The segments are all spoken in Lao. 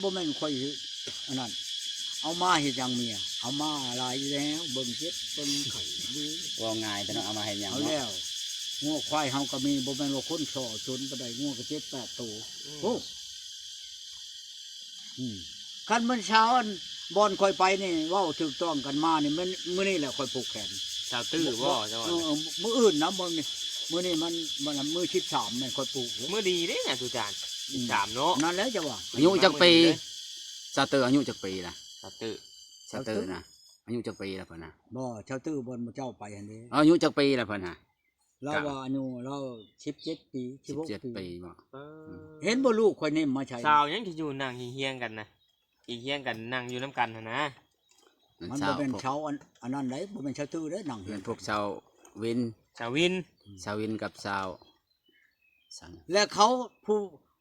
ບໍ່ແມ່ນຂ້ອຍ ອັນນັ້ນ ເອົາມາເຮັດຫຍັງເມຍ? ເອົາມາຫຼາຍຢູ່ແລ້ວ ເບິ່ງເຈັບເບິ່ງໄຂ້ຢູ່. ເວົ້າງ່າຍແຕ່ເນາະ ເອົາມາເຮັດຫຍັງເນາະ? ເອົາແລ້ວ ງົວຄວາຍເຮົາກໍມີ ບໍ່ແມ່ນວ່າຄົນສໍ້ຊົນປານໃດ ງົວກໍເຈັດແປດໂຕ. ອືມ ໂອ້ ອືມ ຄັນມັນຊາວ ອັນ ບ່ອນຂ້ອຍໄປນີ້ ເວົ້າຖືກຕ້ອງກັນມານີ້ ແມ່ນມື້ນີ້ແຫຼະຂ້ອຍຜູກແຂນ. ຊາວຕື້ບໍ່ ເຈົ້າວ່າ? ເອີ ມື້ອື່ນນະ ມື້ນີ້ ມື້ນີ້ມັນ ມັນມື້ສິບສາມແມ່ນຂ້ອຍຜູກ. ມື້ດີເດ້ນະ ຕຸຈານ ອືມ ສິບສາມເນາະ. ນັ້ນແຫຼະເຈົ້າວ່າ. ອາຍຸຈັກປີ? ຊາວຕື້ອາຍຸຈັກປີລະ? ຊາວຕື້ ຊາວຕື້ນະ ອາຍຸຈັກປີລະເພິ່ນນະ? ບໍ່ ຊາວຕື້ບ່ອນໝູ່ເຈົ້າໄປຫັ້ນເດ້. ອາຍຸຈັກປີລະເພິ່ນນະ? ລາວວ່າອາຍຸລາວສິບເຈັດປີ ສິບຫົກປີ. ສິບເຈັດປີບໍ່? ເອີ ເຫັນບໍ່ລູກຂ້ອຍນີ້ມາໃສ່? ຊາວຫຍັງທີ່ຢູ່ນັ່ງຮຽງໆກັນນະ ອີກຮຽງກັນນັ່ງຢູ່ນຳກັນຫັ້ນນະ. ມັນບໍ່ແມ່ນຊາວ ອັນ ອັນນັ້ນໃດ ບໍ່ແມ່ນຊາວຕື້ເດ້ ນັ່ງຮຽງ ພວກຊາວວິນ ຊາວວິນ ຊາວວິນກັບຊາວ ແລະເຂົາ ຜູ້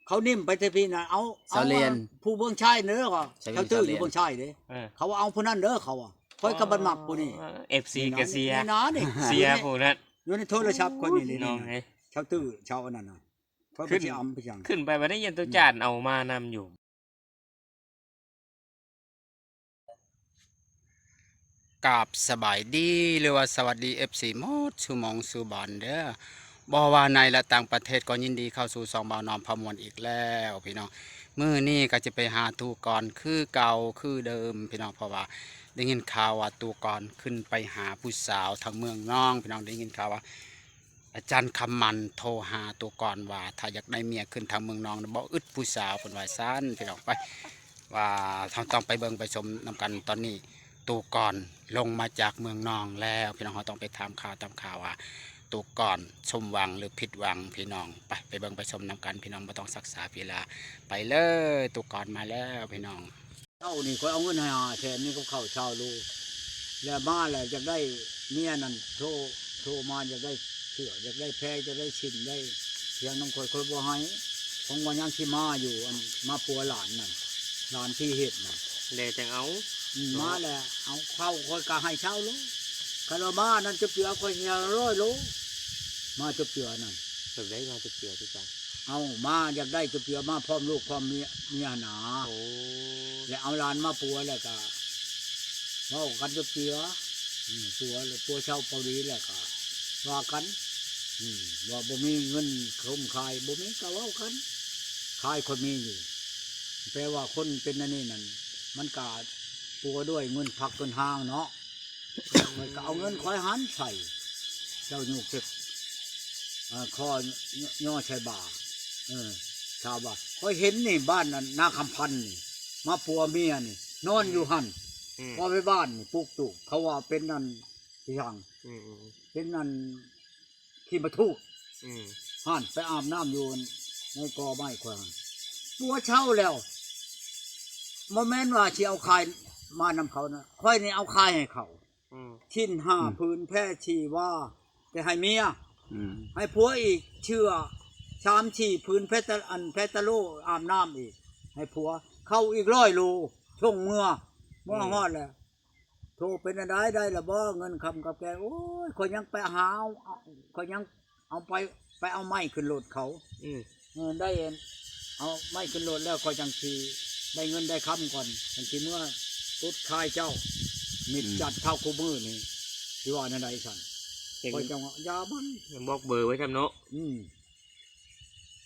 ເຂົານິ້ມໄປແຕ່ພີ້ນະ ເອົາ ເອົາ ຊາວລຽນ ຜູ້ເມືອງຊາຍເດີ ຊາວວິນ ຊາວລຽນ ຢູ່ເມືອງຊາຍເດ້. ເອີ ເຂົາວ່າເອົາຜູ້ນັ້ນເດີ ເຂົາວ່າ. ຂ້ອຍກໍບັດມັກຜູ້ນີ້ ເອັຟຊີກໍເຊຍ ນີ້ນະ ນີ້ ເຊຍຜູ້ນັ້ນ ຢູ່ໃນໂທລະສັບຂ້ອຍນີ້ ນີ້ ນ້ອງເອີຍ ຊາວຕື້ ຊາວອັນນັ້ນນະ. ຂ້ອຍກໍຊິອຳໄປຫຍັງ ຂຶ້ນໄປບັດນີ້ ຢ້ານຕຸຈານເອົາມານຳຢູ່. ກາບສະບາຍດີ ຫຼືວ່າສະຫວັດດີ ເອັຟຊີ ໝົດສູ່ໝ່ອງສູ່ບ່ອນເດີ ບໍ່ວ່າໃນ ແລະ ຕ່າງປະເທດ ກໍຍິນດີເຂົ້າສູ່ຊ່ອງບ່າວນ້ອມພາມ່ວນອີກແລ້ວພີ່ນ້ອງ. ມື້ນີ້ກໍຈະໄປຫາຕູກອນຄືເກົ່າຄືເດີມພີ່ນ້ອງ ເພາະວ່າໄດ້ຍິນຂ່າວວ່າຕູກອນຂຶ້ນໄປຫາຜູ້ສາວທາງເມືອງນອງພີ່ນ້ອງ. ໄດ້ຍິນຂ່າວວ່າ ອາຈານຄຳໝັ້ນໂທຫາຕູກອນວ່າ ຖ້າຢາກໄດ້ເມຍຂຶ້ນທາງເມືອງນອງນະ ບໍ່ອຶດຜູ້ສາວ ເພິ່ນວ່າຊັ້ນພີ່ນ້ອງ. ໄປ ວ່າເຮົາຕ້ອງໄປເບິ່ງໄປຊົມນຳກັນ. ຕອນນີ້ຕູກອນລົງມາຈາກເມືອງນອງແລ້ວພີ່ນ້ອງ. ເຮົາຕ້ອງໄປຖາມຂ່າວຕາມຂ່າວວ່າ ຕູກອນສົມຫວັງ ຫຼື ຜິດຫວັງພີ່ນ້ອງ. ໄປ ໄປເບິ່ງໄປຊົມນຳກັນພີ່ນ້ອງ ບໍ່ຕ້ອງສັກສາເວລາ. ໄປເລີຍ ຕູກອນມາແລ້ວພີ່ນ້ອງ. ເຊົ້ານີ້ຂ້ອຍເອົາເງິນໃຫ້ຫ້າແສນນີ້ກັບເຂົ້າຊາວໂລ ແລ້ວມາແລ້ວຢາກໄດ້ເມຍນັ້ນ ໂທ ໂທມາຢາກໄດ້ເສື້ອ ຢາກໄດ້ແພ ຢາກໄດ້ສິ້ນໄດ້ຫຍັງນຳຂ້ອຍ ຂ້ອຍບໍ່ໃຫ້. ຂອງວ່າຍັງຊິມາຢູ່ ອັນມາປົວຫຼານນັ້ນ ຫຼານທີ່ເຮັດນັ້ນ ແລ້ວຈັ່ງເອົາ. ອືມ ມາແລ້ວເອົາເຂົ້າ ຂ້ອຍກໍໃຫ້ຊາວໂລ. ຄັນວ່າມານັ້ນຈະເຈື່ອ ຂ້ອຍໃຫ້ຮ້ອຍໂລ. ມາຈະເຈື່ອນັ້ນ ແບບໃດມາຈະເຈື່ອຄືກັນ? ເອົາ ມາຢາກໄດ້ຈະເກືອມາພ້ອມລູກພ້ອມເມຍ ເມຍນາ. ໂອ້ ແລ້ວເອົາຫຼານມາປົວແລ້ວກະເວົ້າກັນຈະເກືອ ອືມ ປົວ ປົວເຊົາເກົາຫຼີແລ້ວກະວ່າກັນ ອືມ ວ່າບໍ່ມີເງິນຄົມຂາຍ ບໍ່ມີກະເວົ້າກັນ ຂາຍຂ້ອຍມີຢູ່. ແປວ່າຄົນເປັນອັນນີ້ນັ້ນ ມັນກະປົວດ້ວຍເງິນພັກເງິນຮາງເນາະ. ຂ້ອຍກໍເອົາເງິນຂ້ອຍຫັ້ນໃສ່ ເຈົ້າຍົກເສັກ ເອີ ຂໍຍໍໃສ່ບ່າ. ເອີ ຊາວບ້ານ ຂ້ອຍເຫັນນີ້ ບ້ານນັ້ນ ນາຄຳພັນນີ້ ມາປົວເມຍນີ້ ນອນຢູ່ຫັ້ນ. ອືມ ພໍໄປບ້ານນີ້ ປຸກຕູບ ເຂົາວ່າເປັນອັນ ອີຫຍັງ ອືມ ເປັນອັນ ຂີ້ມາທູດ ອືມ ຫັ້ນ ໄປອາບນ້ຳຢູ່ໃນກໍໄມ້ຂ້ອຍຫັ້ນ ປົວເຊົາແລ້ວ ບໍ່ແມ່ນວ່າຊິເອົາຄາຍມານຳເຂົານະ ຂ້ອຍນີ້ເອົາຄາຍໃຫ້ເຂົາ. ອືມ ສິ້ນຫ້າ ອືມ ຜືນ ແພສີ່ວາ ແຕ່ໃຫ້ເມຍ ອືມ ໃຫ້ຜົວອີກເຊື່ອສາມສີ່ຜືນ ແພຕະ ອັນ ແພຕະໂລ ອາບນ້ຳອີກ ໃຫ້ຜົວ ເຂົ້າອີກຮ້ອຍໂລ ສົ່ງເມືອ ເມືອ ອືມ ຮອດແລ້ວ ໂທເປັນອັນໃດ ໄດ້ລະບໍ່ເງິນຄຳກັບແກງ? ໂອ້ຍ ຂ້ອຍຍັງໄປຫາເອົາ ຂ້ອຍຍັງເອົາໄປ ໄປເອົາໄມ້ຂຶ້ນລົດເຂົາ. ອືມ ເອີ ໄດ້ເອົາໄມ້ຂຶ້ນລົດແລ້ວ ຂ້ອຍຈັ່ງຊິໄດ້ເງິນໄດ້ຄຳກ່ອນ ຈັ່ງຊິເມືອກົດຄາຍເຈົ້າ. ມິດ ອືມ ຈັດເທົ່າຄູ່ມື້ນີ້ ຊິວ່າແນວໃດຊັ້ນ? ເຫັນ ຂ້ອຍຈັ່ງວ່າຢ່າມັນ ຍັງບອກເບີໄວ້ຊ້ຳເນາະ. ອືມ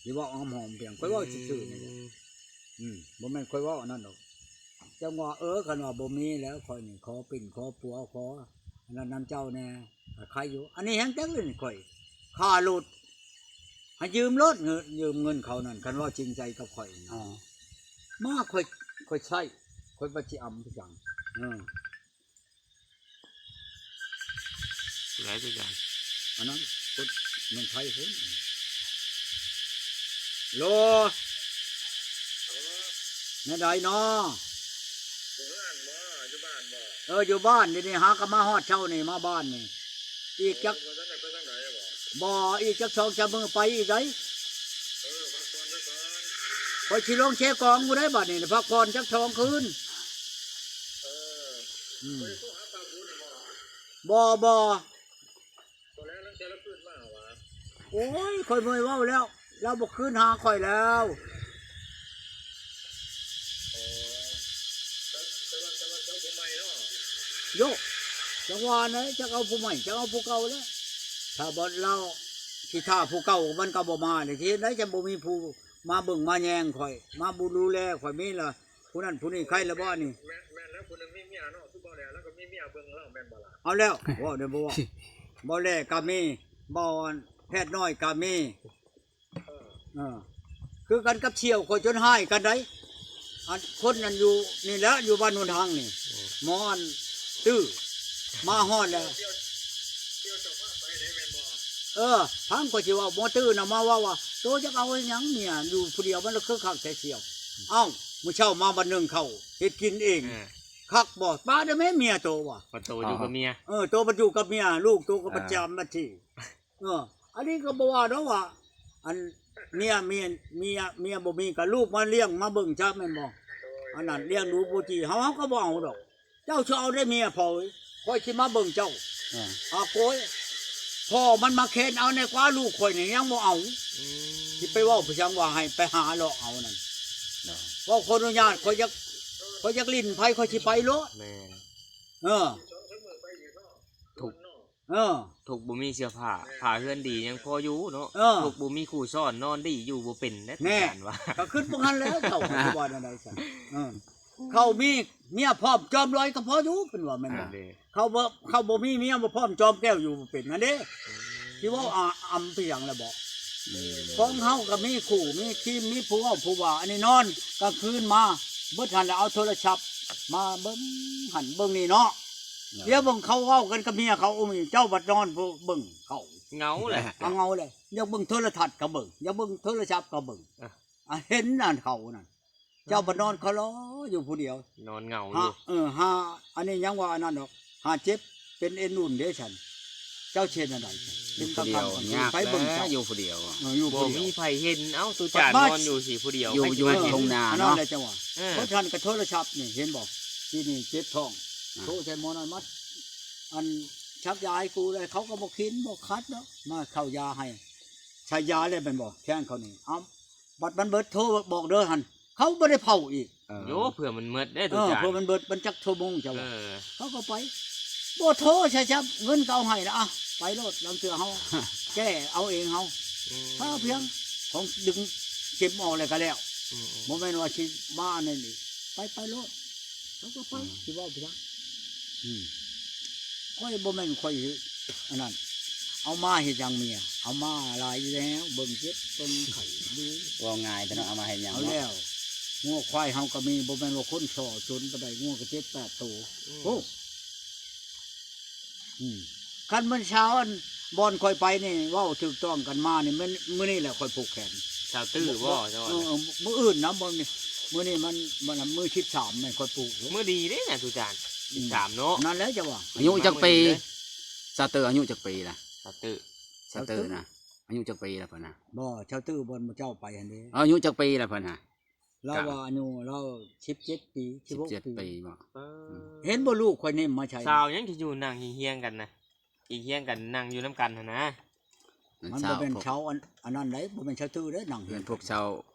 ຊິເວົ້າຫອມໆພຽງ ຂ້ອຍເວົ້າຊື່ໆນີ້ແຫຼະ. ອືມ ອືມ ບໍ່ແມ່ນຂ້ອຍເວົ້າອັນນັ້ນດອກ ຈັ່ງວ່າ ເອີ ຄັນວ່າບໍ່ມີແລ້ວ ຂ້ອຍນີ້ຂໍປິ່ນຂໍປົວ ຂໍອັນນັ້ນນຳເຈົ້າແດ່ ໃຄຢູ່. ອັນນີ້ແຮງຈັກເລີຍນີ້ ຂ້ອຍຄ່າລົດ ໃຫ້ຢືມລົດ ຢືມເງິນເຂົານັ້ນ ຄັນເວົ້າຈິງໃຈກັບຂ້ອຍນະ. ມາ ຂ້ອຍ ຂ້ອຍໃຊ້ ຂ້ອຍບໍ່ຊິອຳຄືຫຍັງ. ເອີ ຫຼາຍຄືກັນ ອັນນັ້ນຄົນເມືອງໄທພຸ້ນ. ໂລ ແນວໃດເນາະ? ຢູ່ເຮືອນບໍ່? ຢູ່ບ້ານບໍ່? ເອີ ຢູ່ບ້ານ ດຽວນີ້ຫາກໍມາຮອດເຊົ້ານີ້ ມາບ້ານນີ້ ອີກຈັກ ບໍ່ ອີກຈັກສອງສາມມື້ໄປອີກໃດ. ເອີ ພັກຜ່ອນຊະກ່ອນ ຂ້ອຍຊິລົງເຊກອງພຸ້ນໃດ໋ ບັດນີ້ ພັກຜ່ອນຈັກສອງຄືນ. ເອີ ອືມ ບໍ່ ບໍ່ ບໍ່ແລ້ວ ລາງເທື່ອລາວຄືນມາຫວາ? ໂອ້ຍ ຂ້ອຍເມື່ອຍເວົ້າແລ້ວ ລາວບໍ່ຄືນຫາຂ້ອຍແລ້ວ. ອໍ ໂຍ ຈັກວ່າແນວ ຈັກເອົາຜູ້ໃໝ່ ຈັກເອົາຜູ້ເກົ່າແຫຼະ. ຖ້າບໍ່ລາວຊິຖ້າຜູ້ເກົ່າ ມັນກໍບໍ່ມາເດ້ ຊິເຮັດໃດ ຈະບໍ່ມີຜູ້ມາເບິ່ງມາແຍງຂ້ອຍ ມາບຸ ດູແລຂ້ອຍ ມີລະ ຜູ້ນັ້ນຜູ້ນີ້ໃຄລະບໍ່ນີ້. ແມ່ນ ແມ່ນແລ້ວ ຜູ້ໜຶ່ງມີເມຍເນາະ ຄືບໍ່ແລ ລາວກໍມີເມຍເບິ່ງລາວ ແມ່ນບໍ່ລະ? ເອົາແລ້ວ ເວົ້າແນວບໍ່ເວົ້າ ບໍ່ແລກໍມີ ບໍ່ ອັນແພດນ້ອຍກໍມີ. ເອີ ຄືກັນກັບສ່ຽວຂ້ອຍຈົນຮ້າຍກັນໃດ໋. ອັນຄົນນັ້ນຢູ່ນີ້ແຫຼະ ຢູ່ບ້ານໂນນທາງນີ້ ໝໍອັນຕື້ ມາຮອດແລ້ວ. ເອີ ຟັງຂ້ອຍຊິເວົ້າ ໝໍຕື້ນະມາເວົ້າວ່າ ໂຕຈັກເອົາຫຍັງເມຍ ຢູ່ຜູ້ດຽວ ມັນລະຄືຄັກແທ້ສ່ຽວ. ເອົ້າ ມື້ເຊົ້າມາບັດໜຶ່ງເຂົ້າເຮັດກິນເອງ ເອີ ຄັກບໍ່ ປາໄດ້ແມ່ເມຍໂຕວ່າ ວ່າໂຕຢູ່ກັບເມຍ. ເອີ ໂຕບັດຢູ່ກັບເມຍ ລູກໂຕກໍປະຈຳບັດທີ່ ເອີ ອັນນີ້ກໍບໍ່ວ່າດອກວ່າ ອັນເມຍ ເມຍ ເມຍ ເມຍບໍ່ມີ ກໍລູກມາລ້ຽງມາເບິ່ງຊະແມ່ນບໍ່? ອັນນັ້ນລ້ຽງດູປູຈີ ເຮົາ ເຮົາກໍບໍ່ເອົາດອກ. ເຈົ້າຊິເອົາໄດ້ເມຍພໍ່ເອີຍ ຂ້ອຍຊິມາເບິ່ງເຈົ້າ. ອາ ອາໂກຍ ພໍ່ມັນມາເຄັນເອົາແດ່ກວ່າ ລູກຂ້ອຍນີ້ຍັງບໍ່ເອົາ. ອືມ ຊິໄປເວົ້າໄປຫຍັງວ່າໃຫ້ໄປຫາເລາະເອົານັ້ນ. ເວົ້າຂໍອະນຸຍາດ ຂ້ອຍຢາກ ຂ້ອຍຢາກຫຼິ້ນໃຜ ຂ້ອຍຊິໄປໂລດ. ແມ່ນ ເອີ ທຸກ ເອີ ທຸກບໍ່ມີເສື້ອຜ້າ ຜ້າເຮືອນດີຍັງພໍຢູ່ເນາະ. ເອີ ທຸກບໍ່ມີຄູ່ຊ້ອນ ນອນດີຢູ່ບໍ່ເປັນເດ້ ແມ່ນ ອາຈານວ່າ. ກໍຄິດວ່າຫັ້ນແຫຼະ ເຈົ້າວ່າແນວໃດຊັ້ນ. ເອີ ເຂົາມີເມຍພ້ອມຈອມລອຍກໍພໍຢູ່ ເພິ່ນວ່າແມ່ນບໍ່? ເຂົາບໍ່ ເຂົາບໍ່ມີເມຍບໍ່ພ້ອມຈອມແກ້ວຢູ່ບໍ່ເປັນຫັ້ນເດ້. ອືມ ຊິເວົ້າອຳໄປຫຍັງລະບໍ? ຂອງເຮົາກໍມີຄູ່ມີຄີມ ມີຜູ້ເວົ້າຜູ້ວ່າ ອັນນີ້ນອນກາງຄືນມາເບິດຫັ້ນລະ ເອົາໂທລະສັບມາເບິ່ງຫັ້ນເບິ່ງນີ້ເນາະ. ດຽວເບິ່ງເຂົາເວົ້າກັນກັບເມຍເຂົາ ໂອ້ຍ ເຈົ້າບັດນອນເບິ່ງເຂົາ ເຫງົາແຫຼະ ເອົາເຫງົາແຫຼະ. ຢາກເບິ່ງໂທລະທັດກໍເບິ່ງ ຢາກເບິ່ງໂທລະສັບກໍເບິ່ງ. ອາ ອາ ເຫັນອັນເຂົານັ້ນ ເຈົ້າບັດນອນຄະລໍຢູ່ຜູ້ດຽວ ນອນເຫງົາຢູ່. ເອີ ຫາ ອັນນີ້ຍັງວ່າອັນນັ້ນດອກ ຫາເຈັບເປັນເອັນອຸ່ນເດ້ຊັ້ນ ເຈົ້າຊິເຮັດແນວໃດ? ເປັນກາງຄ່ຳກາງຄືນ ໃຜເບິ່ງເຈົ້າ? ຢູ່ຜູ້ດຽວ ເອີ ຢູ່ຜູ້ດຽວ ບໍ່ມີໃຜເຫັນ. ເອົ້າ ຕຸຈານນອນຢູ່ຊິຜູ້ດຽວ ຢູ່ ຢູ່ທົ່ງນາເນາະ ເອີ ເພາະສະນັ້ນກໍໂທລະສັບນີ້ ເຫັນບໍ່? ທີ່ນີ້ເຈັບທ້ອງ ໂທໃສ່ໝໍນັ້ນມາ ອັນ ສັກຢາໃຫ້ກູແລ້ວ ເຂົາກໍບໍ່ກິນບໍ່ຂັດເນາະ ມາເຂົ້າຢາໃຫ້ ໃສ່ຢາແລ້ວແມ່ນບໍ່? ແຂນເຂົານີ້ ເອົ້າ ບັດມັນເບິດໂທບອກເດີຫັ້ນ ເຂົາບໍ່ໄດ້ເຝົ້າອີກ. ເອີ ໂຍ ເພື່ອມັນໝົດເດ້ ເອີ ຕຸຈານ ເພື່ອມັນເບິດ ມັນຈັກຊົ່ວໂມງເຈົ້າວ່າ. ເອີ ເຂົາກໍໄປ ບໍ່ໂທໃສ່ຈັກ ເງິນກໍເອົາໃຫ້ລະ ອະ ໄປໂລດ ລາງເທື່ອເຮົາແກ້ເອົາເອງເຮົາ. ອືມ ຖ້າພຽງຂອງດຶງເຂັມອອກແລ້ວກໍແລ້ວ. ອືມ ບໍ່ແມ່ນວ່າຊິມາອັນນັ້ນອີກ ໄປ ໄປໂລດ ເຂົາກໍໄປ. ອືມ ຊິເວົ້າໄປຫຍັງ? ອືມ ຂ້ອຍບໍ່ແມ່ນຂ້ອຍ ອັນນັ້ນ ເອົາມາເຮັດຫຍັງເມຍ? ເອົາມາຫຼາຍຢູ່ແລ້ວ ເບິ່ງເຈັບເບິ່ງໄຂ້ຢູ່. ເວົ້າງ່າຍແຕ່ເນາະ ເອົາມາເຮັດຫຍັງເນາະ? ເອົາແລ້ວ ງົວຄວາຍເຮົາກໍມີ ບໍ່ແມ່ນວ່າຄົນສໍ້ຈົນປານໃດ ງົວກໍເຈັດແປດໂຕ. ອືມ ໂອ້ ອືມ ຄັນມື້ເຊົ້າ ອັນ ບ່ອນຂ້ອຍໄປນີ້ ເວົ້າຖືກຕ້ອງກັນມານີ້ ແມ່ນມື້ນີ້ແຫຼະຂ້ອຍຜູກແຂນ. ຊາວຕື້ບໍ່? ເອີ ມື້ອື່ນນະ ມື້ນີ້ ມື້ນີ້ມັນ ມັນມື້ສິບສາມແມ່ນຂ້ອຍຜູກ. ມື້ດີເດ້ນະ ຕຸຈານ ອືມ ສິບສາມເນາະ. ນັ້ນແຫຼະເຈົ້າວ່າ ອາຍຸຈັກປີ? ຊາວຕື້ອາຍຸຈັກປີລະ? ຊາວຕື້ ຊາວຕື້ນະ ອາຍຸຈັກປີລະເພິ່ນນະ? ບໍ່ ຊາວຕື້ບ່ອນໝູ່ເຈົ້າໄປຫັ້ນເດ້. ອາຍຸຈັກປີລະເພິ່ນນະ? ລາວວ່າອາຍຸລາວສິບເຈັດປີ ສິບຫົກປີ. ສິບເຈັດປີບໍ່? ເອີ ອືມ ເຫັນບໍ່ລູກຂ້ອຍນີ້ມາໃຊ້? ຊາວຫຍັງທີ່ຢູ່ນັ່ງຮຽງໆກັນນະ ຮຽງໆກັນນັ່ງຢູ່ນຳກັນຫັ້ນນະ. ມັນບໍ່ແມ່ນຊາວອັນ ອັນນັ້ນໃດ ບໍ່ແມ່ນຊາວຕື້ເດ້ ນັ່ງ ແມ່ນພວກຊາວ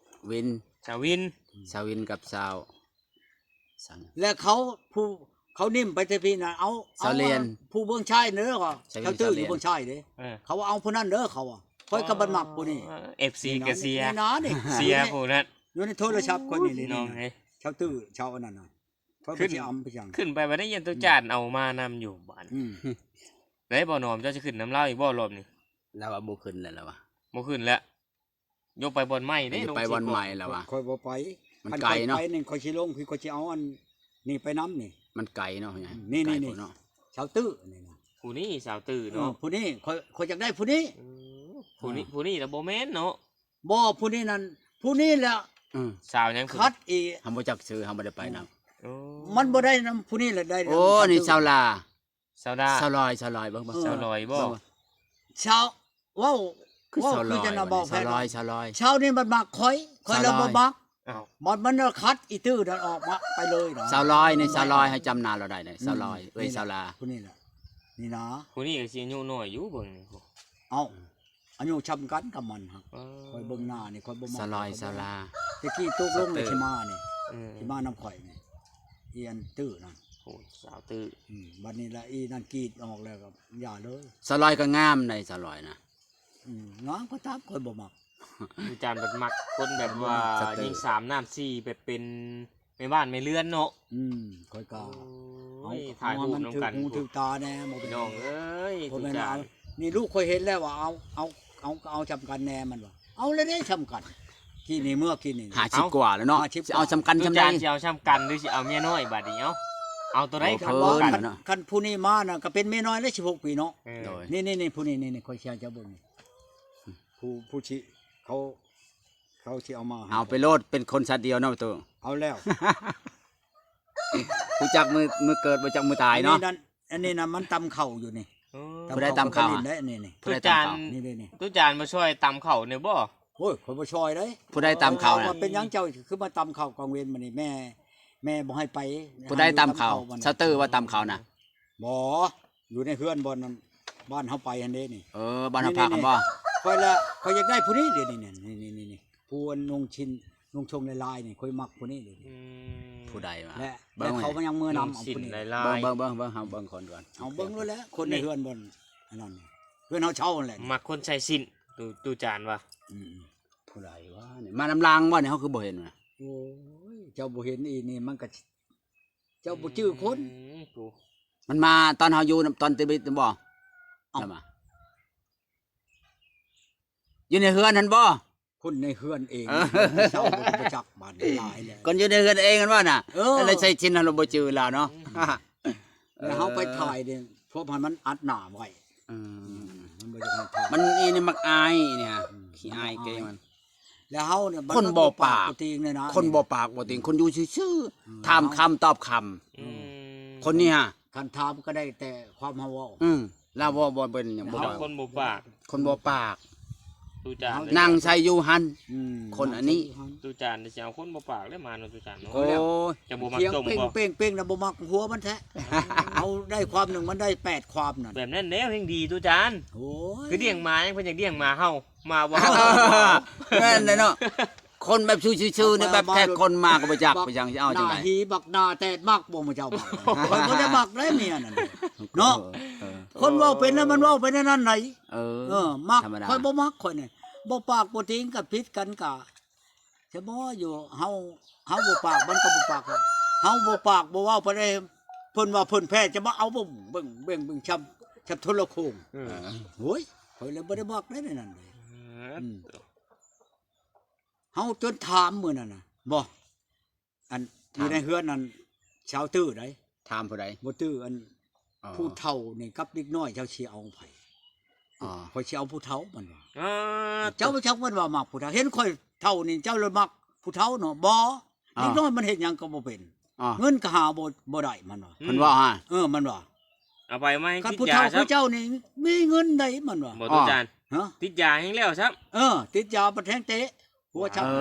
ວິນ ຊາວວິນ ຊາວວິນກັບຊາວສັງ ແລະເຂົາ ຜູ້ເຂົານິ້ມໄປແຕ່ພີ້ນະ ເອົາ ເອົາຜູ້ເບື້ອງຊາຍເດີ ຊາວຕື້ຢູ່ເບື້ອງຊາຍເດ້. ເອີ ເຂົາວ່າເອົາຜູ້ນັ້ນເດີ ເຂົາວ່າ ຂ້ອຍກໍບໍ່ມັກຜູ້ນີ້. ເອັຟຊີກໍເຊຍ ນີ້ນະ ນີ້ ເຊຍຜູ້ນັ້ນ ຢູ່ໃນໂທລະສັບຂ້ອຍນີ້ ນີ້ ນ້ອງເອີຍ ຊາວຕື້ ຊາວອັນນັ້ນນະ ຂ້ອຍກໍຊິອຳໄປຫຍັງ? ຂຶ້ນໄປບັດນີ້ ຢ້ານຕຸຈານເອົາມານຳຢູ່ບາດ. ອືມ ໄດ້ບໍ່ ນ້ອງ ເຈົ້າຊິຂຶ້ນນຳລາວອີກບໍ່ລອບນີ້? ລາວວ່າບໍ່ຂຶ້ນແລ້ວ ລາວວ່າບໍ່ຂຶ້ນແລ້ວ. ຍົກໄປບ່ອນໃໝ່ເດ້ ໄປບ່ອນໃໝ່ລະວະ ຂ້ອຍບໍ່ໄປ. ມັນໄກເນາະ ຄັນຂ້ອຍໄປນີ້ ຂ້ອຍຊິລົງພີ້ ຂ້ອຍຊິເອົາອັນນີ້ໄປນຳນີ້. ມັນໄກເນາະ ນີ້ ນີ້ ນີ້ ຊາວຕື້ນີ້ນະ ຜູ້ນີ້ ຊາວຕື້ເນາະ. ເອີ ຜູ້ນີ້ ຂ້ອຍ ຂ້ອຍຢາກໄດ້ຜູ້ນີ້. ອືມ ຜູ້ນີ້ ຜູ້ນີ້ລະບໍ່ແມ່ນເນາະ. ບໍ່ ຜູ້ນີ້ນັ້ນ ຜູ້ນີ້ແຫຼະ. ອືມ ຊາວຫຍັງ? ຄັດອີກ ເຮົາບໍ່ຈັກຊື່ ເຮົາບໍ່ໄດ້ໄປນຳ. ໂອ້ ມັນບໍ່ໄດ້ນຳຜູ້ນີ້ແຫຼະ ໄດ້. ໂອ້ ນີ້ຊາວລາ ຊາວດາ ຊາວລອຍ ຊາວລອຍ ເບິ່ງ ເບິ່ງ ເອີ ຊາວລອຍບໍ່? ຊາວ ເວົ້າ ຄື ເວົ້າ ຊາວລອຍ ຄືຈະນະ ຊາວລອຍ ຊາວລອຍ ຊາວນີ້ມັນມັກຂ້ອຍ ຂ້ອອຍລະບໍ່ມັກ. ອ້າວ ບັດມັນລະຂັດອີຕື້ນັ້ນອອກມາໄປເລີຍນະ. ຊາວລອຍນີ້ ຊາວລອຍ ໃຫ້ຈຳໜ້າລາວໄດ້ເດ້ ຊາວລອຍ ເອີຍ ຊາວລາ ຜູ້ນີ້ແຫຼະ. ນີ້ນະ ຜູ້ນີ້ກໍຊິອາຍຸນ້ອຍຢູ່ ເບິ່ງນີ້. ເອົ້າ ອາຍຸຊ່ຳກັນກັບມັນຫັ້ນ. ເອີ ຂ້ອຍເບິ່ງໜ້ານີ້ ຂ້ອຍບໍ່ມັກ ຊາວລອຍ ຊາວລາ ແຕ່ກີ້ຕົກລົງແລ້ວຊິມານີ້. ເອີ ຊິມານຳຂ້ອຍນີ້ ອີອັນຕື້ນັ້ນ. ໂອ້ ສາວຕື້ ອືມ ບັດນີ້ລະອີ່ນັ້ນກຣີດອອກແລ້ວກໍຢ່າເລີຍ. ສາວລອຍກໍງາມໃດ ສາວລອຍນະ. ອືມ ງາມກໍຕາມ ຂ້ອຍບໍ່ມັກ. ອາຈານເພິ່ນມັກຄົນແບບວ່າຍິງສາມນ້ຳສີ່ ແບບເປັນແມ່ບ້ານແມ່ເຮືອນເນາະ. ອືມ ຂ້ອຍກໍ ໂອ້ຍ ເອົາ ຖ່າຍຮູບນຳກັນ ຖືກຫູຖືກຕາແດ່ ບໍ່ເປັນຫຍັງ ພີ່ນ້ອງເອີຍ. ບໍ່ແມ່ນວ່າ ອາ ນີ້ລູກຂ້ອຍເຫັນແລ້ວວ່າ ເອົາ ເອົາ ເອົາ ເອົາສ່ຳກັນແດ່ ມັນວ່າ ເອົາແລ້ວເດ້ສ່ຳກັນ ກີ້ນີ້ເມື່ອກີ້ນີ້ ຫ້າສິບກວ່າແລ້ວເນາະ ຫ້າສິບ ຊິເອົາສ່ຳກັນ ຄື ສ່ຳໃດ ຈານຊິເອົາສ່ຳກັນ ຫຼືຊິເອົາເມຍນ້ອຍບາດນີ້? ເອົາ ເອົາໂຕໃດ ໂອ້ ຄັນວ່າ ເພິ່ນ ຄັນ ເນາະ ຄັນຜູ້ນີ້ມານະ ກໍເປັນເມຍນ້ອຍແລ້ວ ສິບຫົກປີເນາະ. ເອີ ໂດຍ ນີ້ໆ ຜູ້ນີ້ ນີ້ໆ ຂ້ອຍຊິໃຫ້ເຈົ້າເບິ່ງ ຜູ້ ຜູ້ຊິ ເຂົາ ເຂົາຊິເອົາມາໃຫ້ ເອົາໄປໂລດ ເປັນຄົນຊາດດຽວເນາະຕູ້. ເອົາແລ້ວ ຮູ້ຈັກມື້ ມື້ເກີດ ບໍ່ຈັກມື້ຕາຍເນາະ. ອັນນີ້ນັ້ນ ອັນນີ້ນະ ມັນຕຳເຂົ້າຢູ່ນີ້. ໂອ້ ຜູ້ໃດຕຳເຂົ້າ ຕຳເຂົ້າໄປຫຼິ້ນໄດ້ ອັນນີ້ນີ້ ຜູ້ໃດຕຳເຂົ້າ ນີ້ເດ້ນີ້. ຕູ້ຈານມາຊ່ອຍຕຳເຂົ້າແດ່ບໍ່? ໂອ້ຍ ຂ້ອຍບໍ່ຊ່ອຍເດ້. ຜູ້ໃດຕຳເຂົ້ານະ? ວ່າເປັນຫຍັງເຈົ້າຄືມາຕຳເຂົ້າກາງເວັນມື້ນີ້ ແມ່ ແມ່ບໍ່ໃຫ້ໄປ. ຜູ້ໃດຕຳເຂົ້າ? ສາວຕື້ວ່າຕຳເຂົ້ານະ. ບໍ່ ຢູ່ໃນເຮືອນບ່ອນນັ້ນ ບ້ານເຮົາໄປຫັ້ນເດ້ນີ້. ເອີ ບ້ານເຮົາພັກຫັ້ນບໍ່? ຂ້ອຍລະ ຂ້ອຍຢາກໄດ້ຜູ້ນີ້ເດ້ນີ້ ນີ້ໆ ຜູ້ນຸ່ງຊິນ ນຸ່ງຊົງລາຍໆ ນີ້ ຂ້ອຍມັກຜູ້ນີ້ເດ້. ອືມ ຜູ້ໃດວະ? ແລະ ເບິ່ງ ແລະເຂົາກໍຍັງເມືອນຳ ນຸ່ງຊິນລາຍໆ ເບິ່ງ ເບິ່ງ ເບິ່ງ ເຮົາເບິ່ງກ່ອນກ່ອນ ເອົາເບິ່ງໂລດແຫຼະ ຄົນໃນເຮືອນບ່ອນອັນນັ້ນ ເຮືອນເຮົາເຊົ່າຫັ້ນແຫຼະ ມັກຄົນໃສ່ສິ້ນ ຕູ້ ຕູ້ຈານວ່າ. ອືມ ຜູ້ໃດວະນີ້ ມານຳຫຼັງບໍ່ນີ້ ເຮົາຄືບໍ່ເຫັນວະ? ໂອ້ຍ ເຈົ້າບໍ່ເຫັນອີ່ນີ້ ມັນກໍ ເຈົ້າບໍ່ຈື່ຄົນ. ອືມ ມັນມາຕອນເຮົາຢູ່ນຳ ຕອນຕິດວິດນຳບໍ່? ເອົ້າ ມາ ຢູ່ໃນເຮືອນຫັ້ນບໍ່? ຄົນໃນເຮືອນເອງ ເອີ ເຊົ່າບໍ່ຮູ້ຈັກບາດນີ້ຫຼາຍແລ້ວ ຄົນຢູ່ໃນເຮືອນເອງຫັ້ນບໍ່ນະ? ເອີ ແລ້ວໃສ່ຊິນຫັ້ນລະບໍ່ຈື່ລາວເນາະ. ແລ້ວເຮົາໄປຖ່າຍນີ້ ພວກມັນ ມັນອັດໜ້າໄວ້. ອືມ ມັນບໍ່ຢາກໃຫ້ຖ່າຍ ມັນອີນີ້ມັກອາຍນີ້ ອືມ ຂີ້ອາຍເກມັນ. ແລ້ວເຮົານີ້ ຄົນບໍ່ປາກບໍ່ຕິງເລີຍນະ ຄົນບໍ່ປາກບໍ່ຕິງ ອືມ ຄົນຢູ່ຊື່ໆ ອືມ ຖາມຄຳຕອບຄຳ. ອືມ ຄົນນີ້ຫະ ຄັນຖາມກໍໄດ້ແຕ່ຄວາມເຮົາເວົ້າ. ອືມ ລາວເວົ້າບໍ່ເປັນຫຍັງ ບໍ່ ຄົນບໍ່ປາກ ຄົນບໍ່ປາກ. ຕູ້ຈານ ນັ່ງໃສ່ຢູ່ຫັ້ນ ອືມ ຄົນອັນນີ້ ຕູ້ຈານຊິເອົາຄົນບໍ່ປາກເລີຍມາເນາະ ຕູ້ຈານເນາະ. ໂອ້ຍ ຈະບໍ່ມັກຕົ້ມບໍ່? ເປັງໆ ນະ ບໍ່ມັກຫົວມັນແທ້. ເຮົາໄດ້ຄວາມໜຶ່ງ ມັນໄດ້ແປດຄວາມນັ້ນ ແບບນັ້ນແລ້ວແຮງດີ ຕູ້ຈານ. ໂອ້ຍ ຄືລ້ຽງໝາຍັງ ເພິ່ນຢາກລ້ຽງໝາເຮົາ ໝາບໍ່ເຮົາ. ແມ່ນເດ້ເນາະ ຄົນແບບຊື່ໆ ນີ້ ແບບແຂກຄົນມາກໍບໍ່ຈັກ ບໍ່ຈັກຊິເອົາຈັ່ງໃດ. ໜ້າຫີບັກໜ້າແຕດມັກບໍ່ ໝູ່ເຈົ້າມັກ? ຂ້ອຍບໍ່ໄດ້ມັກເດ້ເມຍນັ້ນເນາະ. ເອີ ເອີ ຄົນເວົ້າເປັນນະ ມັນເວົ້າໄປແນວນັ້ນໃດ. ເອີ ເອີ ມັກ ທຳມະດາ ຂ້ອຍບໍ່ມັກ ຂ້ອຍນີ້ ບໍ່ປາກບໍ່ຕິງ ກັນຜິດກັນກະ ສະບໍ່ຢູ່ ເຮົາ ເຮົາບໍ່ປາກ ມັນກໍບໍ່ປາກ ເຮົາບໍ່ປາກບໍ່ເວົ້າປານໃດ ເພິ່ນວ່າເພິ່ນແພ້ ຈະມາເອົາເບິ່ງ ເບິ່ງ ເບິ່ງ ເບິ່ງ ຊຳ ຊຳໂທລະໂຄ່ງ. ເອີ ໂອ້ຍ ຂ້ອຍລະບໍ່ໄດ້ມັກໄດ໋ໃນນັ້ນເລີຍ. ເອີ ອືມ ເຮົາຈົນຖາມມື້ນັ້ນນະ ບໍ່ ອັນ ຖາມ ຢູ່ໃນເຮືອນນັ້ນ ຊາວຕື້ໃດ໋ ຖາມຜູ້ໃດ? ບໍ່ຕື້ ອັນ ອໍ ຜູ້ເຖົ້ານີ້ກັບເດັກນ້ອຍ ເຈົ້າຊິເອົາໃຜ? ອໍ ຂ້ອຍຊິເອົາຜູ້ເຖົ້າ ມັນວ່າ. ເຈົ້າບໍ່ຈັກ ມັນວ່າມັກຜູ້ເຖົ້າ ເຫັນຂ້ອຍເຖົ້ານີ້ ເຈົ້າລະມັກຜູ້ເຖົ້າເນາະ. ບໍ່ ອໍ ເດັກນ້ອຍມັນເຮັດຫຍັງກໍບໍ່ເປັນ ອໍ ເງິນກໍຫາບໍ່ ບໍ່ໄດ້ ມັນວ່າ. ເພິ່ນເວົ້າຫາ ເອີ ມັນວ່າ ເອົາໄປມາໃຫ້ ຄັນຜູ້ເຖົ້າຄືເຈົ້ານີ້ມີເງິນໃດ ມັນວ່າ. ບໍ່ ອໍ ຕູ້ຈານ ຮະ ຕິດຢາແຮງແລ້ວຊ້ຳ. ເອີ ຕິດຢາບັດແຮງເຕະ ຫົວຊ້ຳ. ເອີ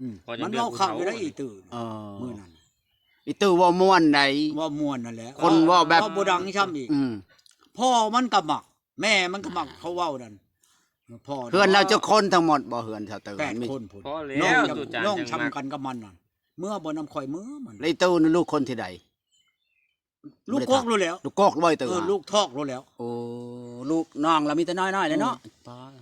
ອືມ ມັນເວົ້າຄັກຢູ່ໃດ໋ ອີ່ຕື້. ເອີ ມື້ນັ້ນ ອີ່ຕື້ເວົ້າມ່ວນໃດ໋ ເວົ້າມ່ວນນັ້ນແຫຼະ ຄົນເວົ້າແບບ ເວົ້າບໍ່ດັງຊ້ຳອີກ. ອືມ ພໍ່ມັນກໍມັກ ແມ່ມັນກໍມັກ ເຂົາເວົ້ານັ້ນ. ພໍ່ ເຮືອນລາວຈັກຄົນທັງໝົດບໍ່ ເຮືອນຊາວເຕີ? ແປດຄົນພຸ້ນ. ພໍແລ້ວ ຕູ້ຈານ ນ້ອງ ຈັ່ງ ຊ້ຳກັນກັບມັນນັ້ນ ເມືອບໍ່ນຳຂ້ອຍ ເມືອມັນ. ແລ້ວອີ່ຕູ້ນັ້ນລູກຄົນທີໃດ? ລູກກອກໂລດແລ້ວ ລູກກອກບໍ່ອີ່ຕູ້? ເອີ ລູກທອກໂລດແລ້ວ. ໂອ້ ລູກນ້ອງລະມີແຕ່ນ້ອຍໆເລີຍເນາະ. ອືມ ຕາຍ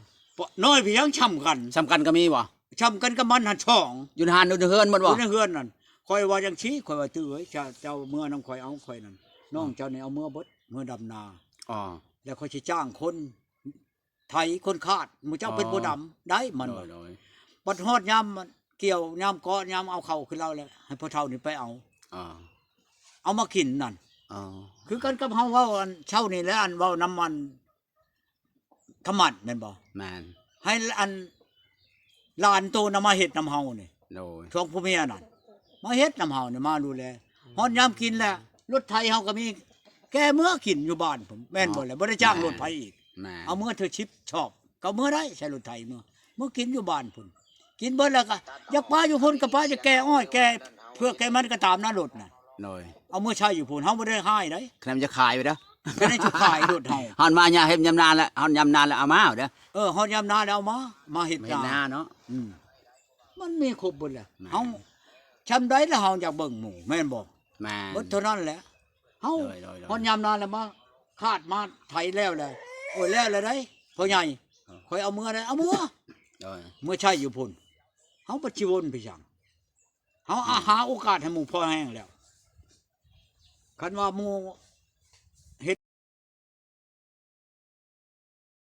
ນ້ອຍພຽງ ຊ້ຳກັນ ຊ້ຳກັນກໍມີບໍ່? ຊ້ຳກັນກັບມັນຫັ້ນສອງ ຢູ່ຫັ້ນ ຢູ່ເຮືອນໝົດບໍ່? ຢູ່ໃນເຮືອນນັ້ນ. ຂ້ອຍວ່າຈັ່ງຊີ້ ຂ້ອຍວ່າ ຕື້ເອີຍ ເຈົ້າ ເຈົ້າເມືອນຳຂ້ອຍ ເອົາຂ້ອຍນັ້ນ ນ້ອງເຈົ້ານີ້ເອົາເມືອເບິດ ເມືອດຳນາ. ອໍ ແລ້ວຂ້ອຍຊິຈ້າງຄົນ ໄຖຄົນຄາດ ໝູ່ເຈົ້າເປັນຜູ້ດຳໄດ້ ມັນວ່າ. ໂດຍ ບັດຮອດຍາມກ່ຽວ ຍາມເກາະ ຍາມເອົາເຂົ້າຄືລາວແຫຼະ ໃຫ້ພໍ່ເຖົ້ານີ້ໄປເອົາ ເອົາມາກິນນັ້ນ. ຄືກັນກັບເຮົາເວົ້າອັນເຊົ້ານີ້ແຫຼະ ອັນເວົ້ານຳອັນທຳມັດແມ່ນບໍ່? ແມ່ນ ໃຫ້ອັນຫຼານໂຕນຳມາເຮັດນຳເຮົານີ້. ໂດຍ ຊ່ວງຜົວເມຍນັ້ນ ມາເຮັດນຳເຮົານີ້ ມາດູແລ. ຮອດຍາມກິນແລ້ວ ລົດໄຖເຮົາກໍມີ ແກ່ເມືອກິນຢູ່ບ້ານພຸ້ນ ແມ່ນບໍ່ແຫຼະ? ບໍ່ໄດ້ຈ້າງລົດໃຜອີກ. ແມ່ນ ເອົາເມືອເທື່ອສິບຊອບ ກໍເມືອໄດ້ ໃຊ້ລົດໄຖເມືອ ເມືອກິນຢູ່ບ້ານພຸ້ນ. ກິນເບິດແລ້ວກໍຢາກປະຢູ່ພຸ້ນກໍປະ ຢາກແກ່ອ້ອຍແກ່ເຜືອກແກ່ມັນກໍຕາມນະລົດນະ. ໂດຍ ເອົາເມືອໃຊ້ຢູ່ພຸ້ນ ເຮົາບໍ່ໄດ້ຮ້າຍໃດ. ຄະແນນຈະຂາຍໄປເດີ້ ຄະແນນຈະຂາຍລົດເຮົາ. ຮອດມາຍາມເຮັດຍາມນາແລ້ວ ຮອດຍາມນາແລ້ວເອົາມາເດີ້. ເອີ ຮອດຍາມນາແລ້ວເອົາມາ ມາເຮັດນາເນາະ. ອືມ ມັນມີຄົບເບິດແຫຼະ. ແມ່ນ ເຮົາຊ່ຳໃດລະເຮົາຢາກເບິ່ງໝູ່ ແມ່ນບໍ່? ແມ່ນ ເບິດເທົ່ານັ້ນແຫຼະ. ເຮົາ ໂດຍ ໂດຍ ໂດຍ ຮອດຍາມນັ້ນແລ້ວ ມາຄາດມາໄຖແລ້ວແຫຼະ ໂອ້ຍ ແລ້ວແລ້ວໃດ໋ ພໍ່ໃຫຍ່ ເອີ ຂ້ອຍເອົາເມືອໄດ້ ເອົາເມືອ ໂດຍ ເມືອໃຊ້ຢູ່ພຸ້ນ ເຮົາບັດຊິວົນໄປຫຍັງ ເຮົາ ອືມ ຫາໂອກາດໃຫ້ໝູ່ພໍແຮງແລ້ວ ຄັນວ່າໝູ່